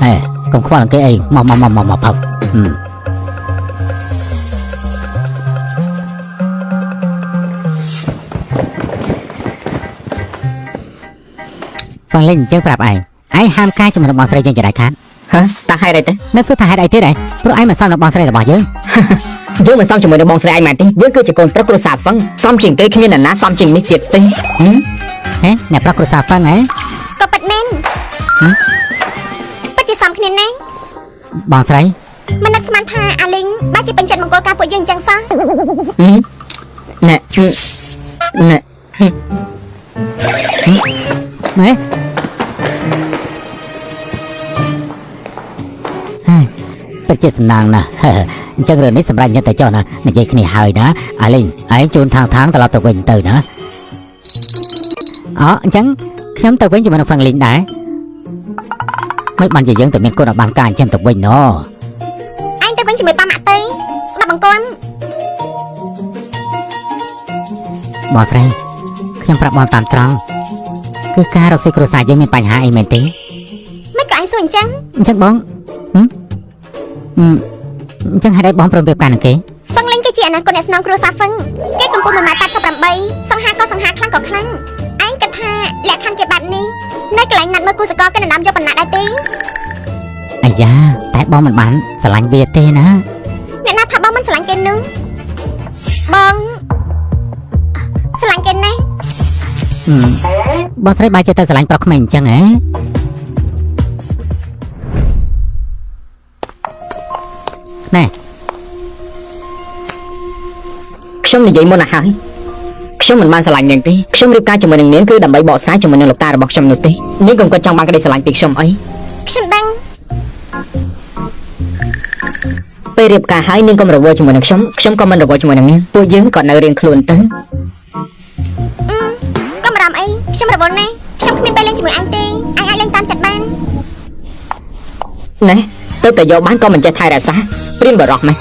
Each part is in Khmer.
ហេកុំខ្វល់នឹងគេអីមកមកមកមកមកផឹកហឹមហ្វាំងលេងអញ្ចឹងប្រាប់ឯងឯងហាមការជាមួយនឹងបងស្រីយើងចដាច់ខាត ហ៎តាហេតុអីទេ នៅសួរថាហេតុអីទៀតឯងព្រោះឯងមិនសមនឹងបងស្រីរបស់យើង យើងមិនសមជាមួយនឹងបងស្រីឯងមែនទេយើងគឺជាកូនប្រុសគ្រួសារហ្វឹងសមជាងគេគ្មានអ្នកណាសមជាងនេះទៀតទេហឹម ហេអ្នកប្រុសគ្រួសារហ្វឹងហ៎ ក៏ពិតមែន ហឹម ពិតជាសមគ្នាណាស់ បងស្រី មិននឹកស្មានថាអាលីងបែរជាពេញចិត្តមង្គលការពួកយើងអញ្ចឹងសោះ ហឹមណែហឹមណែ ម៉ែហើយពិតជាសំណាងណាស់ហេអញ្ចឹងរឿងនេះសម្រាប់ញ៉ាំតែចុះណានិយាយគ្នាហើយណាអាលីងឯងជូនថងត្រឡប់ទៅវិញទៅណាអូអញ្ចឹងខ្ញុំទៅវិញជាមួយនឹងហ្វាំងលីងដែរមិនបានជាយើងទៅមានគុណឲ្យបានការអញ្ចឹងទៅវិញណ ឯងទៅវិញជាមួយប៉ាម៉ាក់ទៅស្ដាប់បង្គាំ បងស្រីខ្ញុំប្រាប់បងតាមត្រង់គឺការរកស៊ីគ្រួសារយើងមានបញ្ហាអីមែនទេ មិនក៏ឯងសួរអញ្ចឹង អញ្ចឹងបងហឹមហឹមអញ្ចឹងហេតុអីបងព្រមរៀបការនឹងគេ ហ្វឹងលីងគឺជាអនាគតអ្នកស្នងគ្រួសារហ្វឹងគេកំពុង1ម៉ែត្រ88សង្ហាក៏សង្ហាខ្លាំងក៏ខ្លាំងឯងគិតថាលក្ខខណ្ឌគេបែបនេះនៅកន្លែងណាត់មើលគូសកលគេដណ្ដើមយកប៉ុណ្ណាដែរទេ អាយ៉ាតែបងមិនបានស្រឡាញ់វាទេណា អ្នកណាថាបងមិនស្រឡាញ់គេនោះបងស្រឡាញ់គេណាស់ ហឹមបងស្រីបែរជាទៅស្រឡាញ់ប្រុសក្មេងអញ្ចឹងហ៎ណែ ខ្ញុំនិយាយមុនណាស់ហើយខ្ញុំមិនបានស្រឡាញ់នាងទេខ្ញុំរៀបការជាមួយនឹងនាងគឺដើម្បីបកស្រាយជាមួយនឹងលោកតារបស់ខ្ញុំនោះទេនាងកុំគិតចង់បានក្តីស្រឡាញ់ពីខ្ញុំអី ខ្ញុំដឹង ពេលរៀបការហើយនាងកុំរវល់ជាមួយនឹងខ្ញុំខ្ញុំក៏មិនរវល់ជាមួយនឹងនាងពួកយើងក៏នៅរៀងខ្លួនទៅ អឺកុំបារម្ភអីខ្ញុំរវល់ណាស់ខ្ញុំគ្មានពេលលេងជាមួយឯងទេឯងអាចលេងតាមចិត្តបាន ណែទៅតែយកបានក៏មិនចេះថែរក្សាព្រានបរោះម៉េះ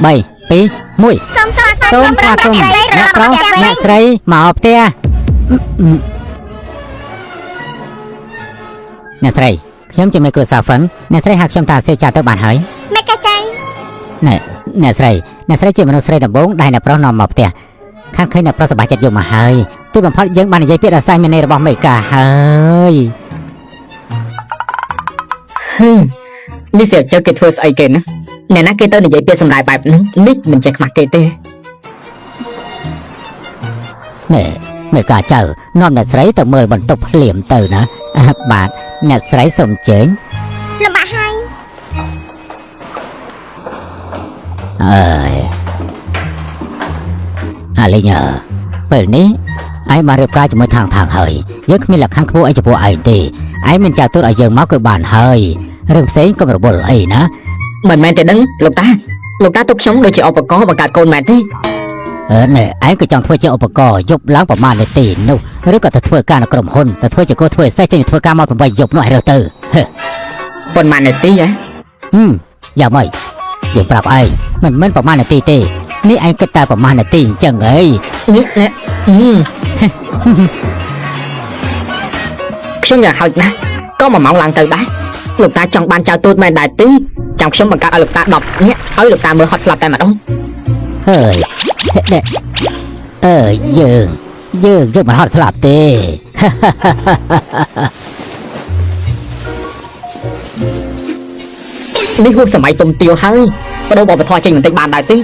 3 2 1 សូមស្វា សូមស្វាគមន៍អ្នកប្រុសអ្នកស្រីមកផ្ទះអឺអ្នកស្រីខ្ញុំជាមេគ្រួសារហ្វឹងអ្នកស្រីហៅខ្ញុំថាសេវចាទៅបានហើយ មេកាចៃ ណែអ្នកស្រីអ្នកស្រីជាមនុស្សស្រីដំបូងដែលអ្នកប្រុសនាំមកផ្ទះខាងឃើញអ្នកប្រុសសប្បាយចិត្តយកមកហើយទីបំផុតយើងបាននិយាយពាក្យដល់សាយមានន័យរបស់មេកាហើយ ហឹមនេះសៀវចៅគេធ្វើស្អីគេណាអ្នកណាគេទៅនិយាយពាក្យសម្រាយបែបហ្នឹងនេះមិនចេះខ្មាស់គេទេ ណែមេកាចៅនាំអ្នកស្រីទៅមើលបន្ទប់ភ្លាមទៅណាអ่ะបាទអ្នកស្រីសូមអញ្ជើញ លំបាកហើយ អើយអាលីងអើពេលនេះឯងបានរៀបការជាមួយថងហើយយើងគ្មានលក្ខខណ្ឌខ្ពស់អីចំពោះឯងទេឯងមានចៅទូតឲ្យយើងមកគឺបានហើយរឿងផ្សេងកុំរវល់អីណា មិនមែនទេដឹងលោកតាលោកតាទុកខ្ញុំដូចជាឧបករណ៍បង្កើតកូនមែនទេ អឺណែឯងក៏ចង់ធ្វើជាឧបករណ៍យប់ឡើងប្រហែលនាទីនោះឬក៏ទៅធ្វើការនៅក្រុមហ៊ុនទៅធ្វើជាគោធ្វើសេះចេញទៅធ្វើការមក8យប់នោះឲ្យរើសទៅហឺ ប៉ុន្មាននាទីហ៎ ហឹមយ៉ាងម៉េចយើងប្រាប់ឯងមិនមែនប្រហែលនាទីទេនេះឯងគិតតែប្រហែលនាទីអញ្ចឹងអី នេះណែហឹមខ្ញុំយ៉ាងហោចណាស់ក៏មួយម៉ោងឡើងទៅដែរលោកតាចង់បានចៅទូតមែនដែរទេចាំខ្ញុំបង្កើតឲ្យលោកតា10នាក់ឲ្យលោកតាមើលហត់ស្លាប់តែម្ដង ហើយហេណែអើយើងយើងយើងមិនហត់ស្លាប់ទេ នេះហួសសម័យទុំទាវហើយបដូរបបធរចេញបន្តិចបានដែរទេ